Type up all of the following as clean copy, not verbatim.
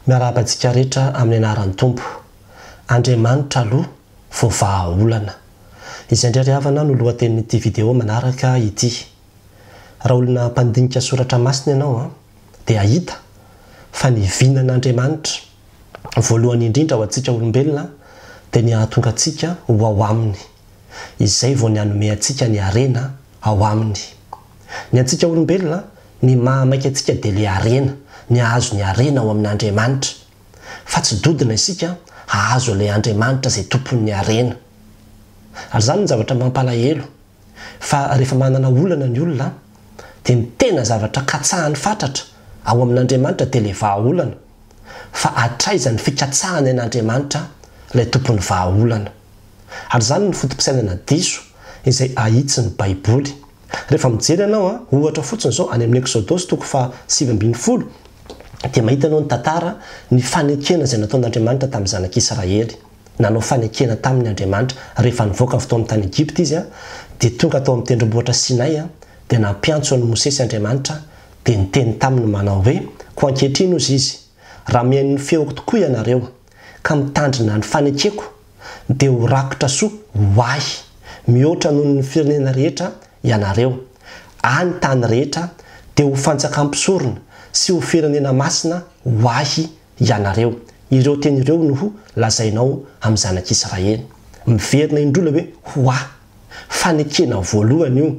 Miarahaba antsika rehetra amin'ny anaran'ny Tompo. Andriamanitra aloha vao vahaolana. Izay indray ry havana no lohatenin'ity video manaraka ity. Raha olona mpandinika soratra masina ianao dia hahita fa ny vinan'Andriamanitra voalohany indrindra ho antsika olombelona dia ny hahatonga antsika ho ao Aminy. Izay vao ny hanome antsika ny harena ao Aminy. Ny antsika olombelona, ny maha maika antsika dia le harena, ny hahazo ny harena ao amin'Andriamanitra. Fa tsy dodona isika hahazo ilay Andriamanitra izay tompon'ny harena. Ary izany no zavatra mampalahelo, fa rehefa manana olana ny olona, dia ny tena zavatra katsahany fatratra ao amin'Andriamanitra dia ilay vahaolana. Fa hatraiza ny fikatsahany an'Andriamanitra ilay tompon'ny vahaolana. Ary izany no foto-pisainana diso izay ahitsin'ny Baiboly. Rehefa mijery ianao an, ohatra fotsiny izao, any amin'ny Eksodosy toko faha 19, dia mahita ianao ny tantara, ny fanekena izay nataon'Andriamanitra tamin'ny zanak'Israely. Nanao fanekena taminy Andriamanitra rehefa nivoaka avy tao amin'ny tany Egypta izy an, dia tonga tao amin'ny tendrombohitra Sinay an, dia nampiantso an'i Mosesy Andriamanitra, dia niteny taminy manao hoe, Koa ankehitriny hozy izy, raha mihaino ny feoko tokoa ianareo, ka mitandrina ny fanekeko, dia ho rakotra soa ho ahy mihoatra noho ny firenena rehetra ianareo, any tany rehetra dia ho fanjakam-pisorona sy ho firenena masina ho ahy ianareo. Ireo teny ireo no ho lazainao amin'ny zanak'Israely. Miverina indroa ilay hoe ho ahy. Fanekena voalohany io.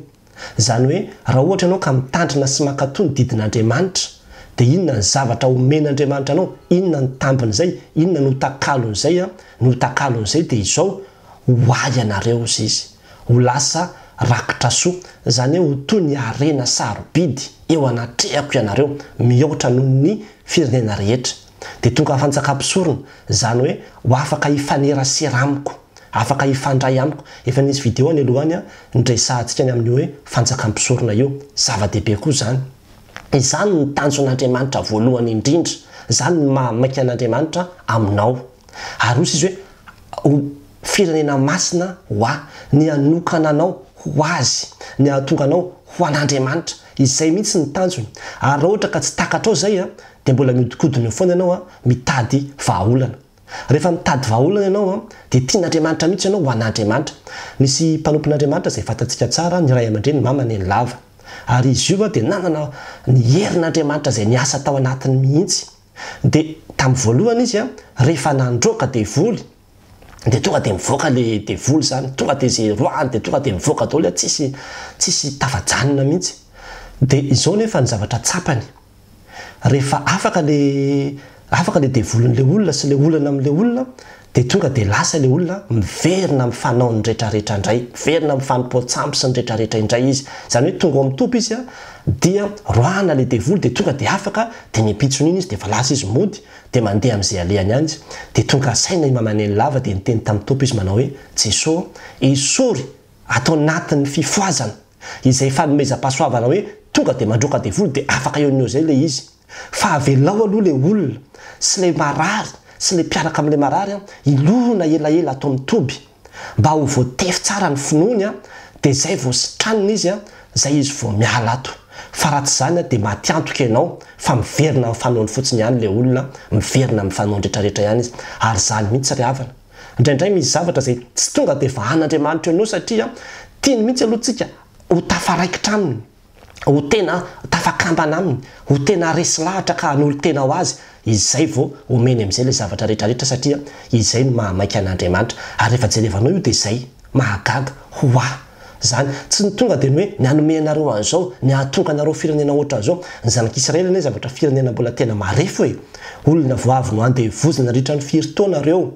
Izany hoe raha ohatra ianao ka mitandrina sy mankatò ny didin'Andriamanitra, dia inona ny zavatra omen'Andriamanitra anao? Inona ny tambin'izay? Inona no takalon'izay? Ny ho takalon'izay dia izao, Ho ahy ianareo, hozy Izy. Ho lasa rakitra soa, izany hoe ho toy ny harena sarobidy eo anatrehako ianareo, mihoatra noho ny firenena rehetra. Dia tonga fanjakam-pisorona, izany hoe ho afaka hifanerasera amiko. Afaka hifandray amiko. Efa nisy video any aloha any niresahantsika ny amin'io hoe fanjakam-pisorona io. Zava-dehibe koa izany. Izany no tanjon'Andriamanitra voalohany indrindra. Izany no maha maika an'Andriamanitra aminao. Ary hoy izy hoe ho firenena masina ho ahy. Ny hanokana anao ho Azy. Ny hahatonga anao ho an'Andriamanitra. Izay mihitsy ny tanjony. Ary raha ohatra ka tsy takatrao izay dia mbola mihodinkodina eo foana ianao mitady vahaolana. Rehefa mitady vahaolana ianao dia tian'Andriamanitra mihitsy ianao ho an'Andriamanitra. Nisy mpanompon'Andriamanitra izay fantatsika tsara, ny ray aman-dreny Mama Nenilava. Ary izy io dia nanana ny herin'Andriamanitra izay niasa tao anatiny mihitsy. Dia tamin'ny voalohany izy rehefa nandroaka devoly dia tonga dia mivoaka ilay devoly izany, tonga dia izay roahany dia tonga dia mivoaka daholo, tsisy tsisy tafajanona mihitsy. Dia izao nefa ny zavatra tsapany. Rehefa afaka le afaka le devolin'le olona sy le olana amin'le olona dia tonga dia lasa le olona miverina amin'ny fanaony retraretra indray, miverina amin'ny fanompoan-tsampy sy ny retraretra indray izy. Izany hoe tonga ao amin'ny Tompo izy dia roahana le devoly dia tonga dia afaka dia ny ampitson'iny izy dia efa lasa izy mody dia mandeha amin'izay alehany any izy. Dia tonga saina i Mama Nenilava dia niteny tamin'ny Tompo izy manao hoe, Jeso ô, esory ato anatin'ny fifohazana izay fanomezam-pahasoavana hoe tonga dia mandroaka devoly dia afaka eo no eo izay ilay izy fa avelao aloha ilay olona sy ilay marary sy ilay mpiaraka amin'ilay marary an hilona elaela ato amin'ny toby mba ho voatefy tsara ny finoany an dia izay vao sitranina izy an izay izy vao miala ato fa raha tsy izany an dia maty antoka ianao fa miverina amin'ny fanaony fotsiny ihany ilay olona miverina amin'ny fanaony retraretra ihany izy ary izany mihitsy ry havana Indraindray misy zavatra izay tsy tonga dia vahan'Andriamanitra eo noho satria tiany mihitsy aloha tsika ho tafaraikitra aminy, ho tena tafakambana aminy, ho tena resy lahatra ka hanolo-tena ho azy, izay vao omeny amin'izay ilay zavatra rehetra rehetra satria izay no mahamaika an'Andriamanitra. Ary rehefa jerevanao io dia izay, mahagaga, ho ahy izany. Tsy ny tonga dia ny hoe ny hanome anareo an'izao, ny hahatonga anareo firenena ohatran'izao. Ny zanak'Israely anie zavatra firenena mbola tena marefo e! Olona vao avy noandevozina nandritra ny firy taona reo?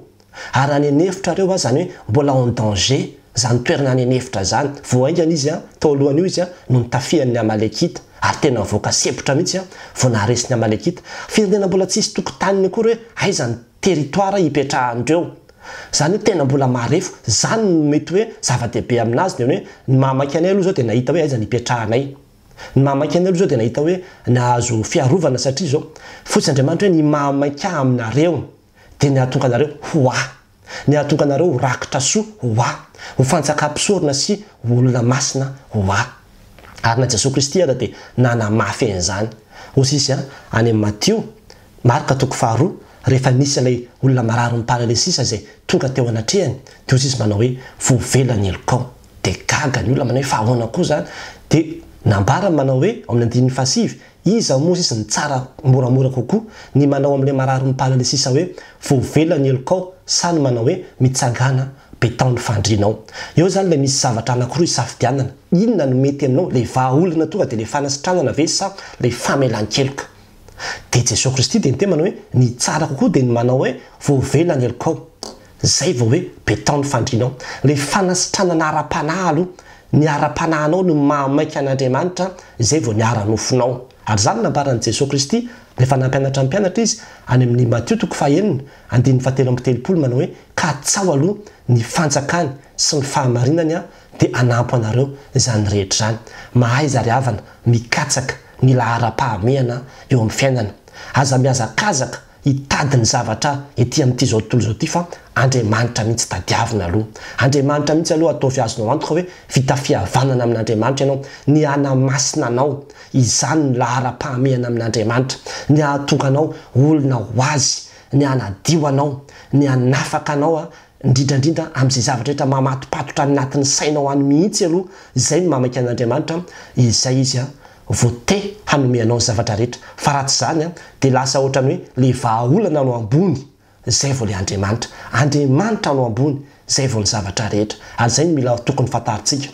Ary any an'efitra reo a, zany hoe mbola en danger zany toerana any an'efitra zany. Vao haingana izy a, tao alohan'io izy a, no nitafihan'ny Amalekita, ary tena nivoaka sempotra mihitsy a, vao naharesy ny Amalekita. Firenena mbola tsisy tokotaniny akory hoe aiza ny territoire hipetrahan'ireo. Zany hoe tena mbola marefo. Zany no mety hoe zava-dehibe aminazy dia ny hoe ny mahamaika anay aloha zao dia nahita hoe aiza ny hipetrahanay. Ny mahamaika anay aloha izao dia nahita hoe nahazo fiarovana satria izao, fotsy Andriamanitra hoe ny mahamaika aminareo dia ny hahatonga anareo ho ahy, ny hahatonga anareo ho rakitra soa ho ahy, ho fanjakam-pisorona sy ho olona masina ho ahy. Ary na Jesoa Kristy aza dia nanamafy an'izany. Hoy izy any amin'ny Matio. Marka toko faharoa, rehefa nisy ilay olona mararin'ny paralysisa izay tonga teo anatrehany, dia hoy izy manao hoe, Voavela ny helokao. Dia gaga ny olona manao hoe, fa ahoana koa izany? Dia nambarany manao hoe, ao amin'ny andininy fahasivy, Iza moa izy no tsara moramora kokoa, ny manao amin'ilay mararin'ny paralysisa hoe, Voavela ny helokao, sa ny manao hoe, Mitsangàna, betao ny fandrianao? Eo izany ilay misy zavatra anankiroa isafidianana. Inona no mety aminao? Ilay vahaolana tonga dia ilay fanasitranana ve sa ilay famelan-keloka? Dia Jesoa Kristy dia niteny manao hoe, ny tsara kokoa dia ny manao hoe, voavela ny helokao. Izay vao hoe betao ny fandrianao. Ilay fanasitranana ara-panahy aloha, ny ara-panahinao no mahamaika an'Andriamanitra, izay vao ny ara-nofonao. Ary izany no nambaran'i Jesoa Kristy rehefa nampianatra ny mpianatra Izy, any amin'ny Matio toko fahenina, andininy fahatelo amby telopolo manao hoe, Katsaho aloha ny fanjakany sy ny fahamarinany dia hanampy anareo izany rehetra izany. Mahaiza ry havana mikatsaka ny laharam-pahamehana eo amin'ny fiainana. Aza mihazakazaka hitady ny zavatra ety amin'ity izao tontolo izao ity fa Andriamanitra mihitsy tadiavina aloha. Andriamanitra mihitsy aloha ataovy azonao antoka hoe vita fihavanana amin'Andriamanitra ianao. Ny hanamasina anao, izany no laharam-pahamehana amin'Andriamanitra. Ny hahatonga anao olona ho Azy, ny hanadio anao, ny hanafaka anao indrindra indrindra amin'izay zavatra rehetra mamatopatotra any anatin'ny sainao any mihitsy aloha, izay no mahamaika an'Andriamanitra, izay Izy vao te hanome anao ny zavatra rehetra, fa raha tsy izany dia lasa ohatran'ny hoe le vahaolana no ambony, izay vao le Andriamanitra, Andriamanitra no ambony, izay vao ny zavatra rehetra, ary izay no mila tokony fantarintsika.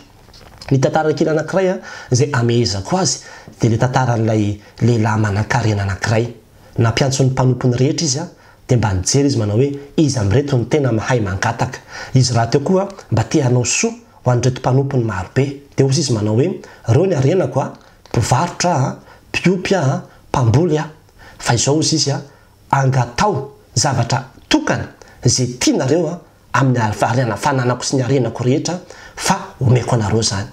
Ny tantara kely anankiray izay amehezako azy dia le tantaran'ilay lehilahy manankarena anankiray, nampiantso ny mpanompony rehetra izy Dia mba nijery izy manao hoe iza amin'ireto no tena mahay mangataka. Izy rahateo koa mba te hanao soa ho an'ireto mpanompony marobe. Dia hozy izy manao hoe, Reo ny harenako a, mpivarotra aho a, mpiompy aho a, mpamboly aho. Fa izao hozy izy a, angataho zavatra tokana izay tianareo a, amin'ny harena fananako sy ny harenako rehetra fa omeko anareo izany.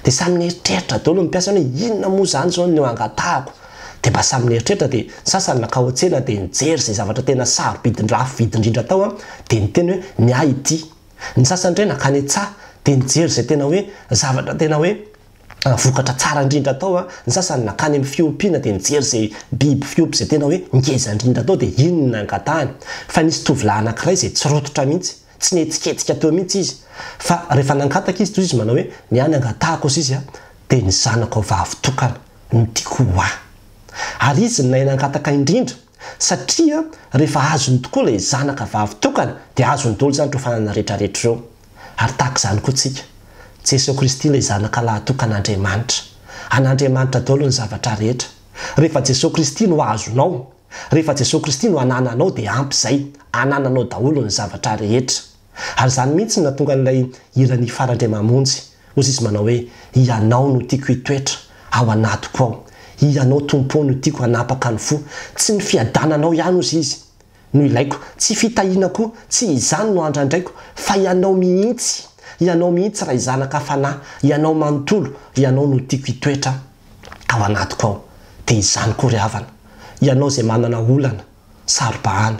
Dia samy nieritreritra daholo ny mpiasany hoe inona moa izany izao no angatahako. Dia mba samy nieritreritra dia ny sasany nankao an-tsena dia nijery izay zavatra tena sarobidy lafo vidy indrindra tao dia niteny hoe ny ahy ity. Ny sasany indray nankany an-tsaha dia nijery izay tena hoe zavatra tena hoe vokatra tsara indrindra tao an, ny sasany nankany amin'ny fiompiana dia nijery izay biby fiompy izay tena hoe ngeza indrindra tao dia iny no nangatahany. Fa nisy tovolahy anankiray izay tsy rototra mihitsy, tsy nihetsiketsika teo mihitsy izy. Fa rehefa nangataka izy toy izy manao hoe ny ahy ny angatahako hozy izy an, dia ny zanako vavy tokana no tiako ho ahy. Ary izy no nahay nangataka indrindra satria rehefa azony tokoa ilay zanaka vavy tokana dia azony daholo izany ireo fananana rehetrarehetra ireo. Ary tahaka izany koa tsika. Jesoa Kristy ilay Zanaka lahatokan'Andriamanitra. An'Andriamanitra daholo ny zavatra rehetra. Rehefa Jesoa Kristy no azonao, rehefa Jesoa Kristy no anananao dia ampy izay. Anananao daholo ny zavatra rehetra. Ary izany mihitsy no nahatonga an'ilay hiran'i Fara Andriamamonjy. Hozy izy manao hoe, Ianao no tiako hitoetra ao anatiko ao. Ianao Tompo ô no tiako hanapaka ny fo. Tsy ny fiadananao ihany hozy izy. no ilaiko, tsy fitahiana koa, tsy izany no andrandraiko, fa Ianao mihitsy, Ianao mihitsy Ray Zanaka Fanahy, Ianao manontolo, Ianao no tiako hitoetra ao anatiko ao. Dia izany koa ry havana, Ianao izay manana olana, saro-bahana,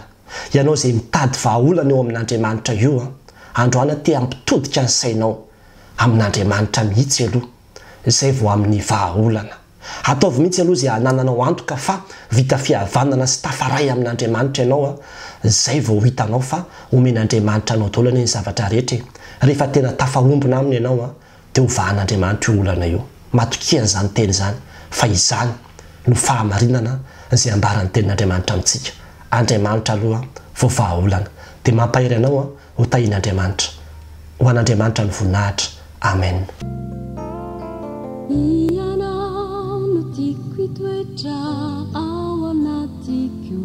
Ianao izay mitady vahaolana eo amin'Andriamanitra io an, androany aho te hampitodika ny sainao amin'Andriamanitra mihitsy aloha, izay vao amin'ny vahaolana. Ataovy mihitsy aloha izay hanananao antoka fa vita fihavanana sy tafaray amin'Andriamanitra ianao an, izay vao ho hitanao fa omen'Andriamanitra anao daholo anie ny zavatra rehetra e! Rehefa tena tafaombona aminy ianao an, dia ho vahan'Andriamanitra io olana io. Matokia an'izany teny izany fa izany no fahamarinana izay ambaran'ny tenin'Andriamanitra amintsika. Andriamanitra aloha vao vahaolana. Dia mampahery anao an, Ho tahian'Andriamanitra. Ho an'Andriamanitra ny voninahitra. Amen. Ianao no tiako hitoetra ao anatiko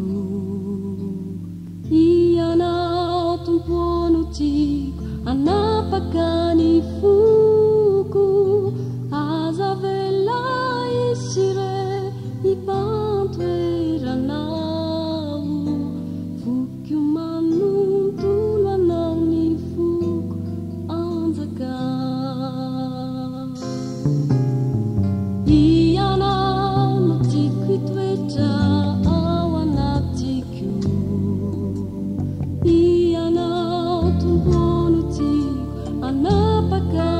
Ianao Tompo ô no tiako hanapaka ny foko Aza avela hisy re hifantoeranao Foko manontolo anao ny foko anjaka. Ianao no tiako hitoetra ao anatiko. Ianao Tompo no tiako hanapaka.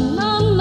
Nanana.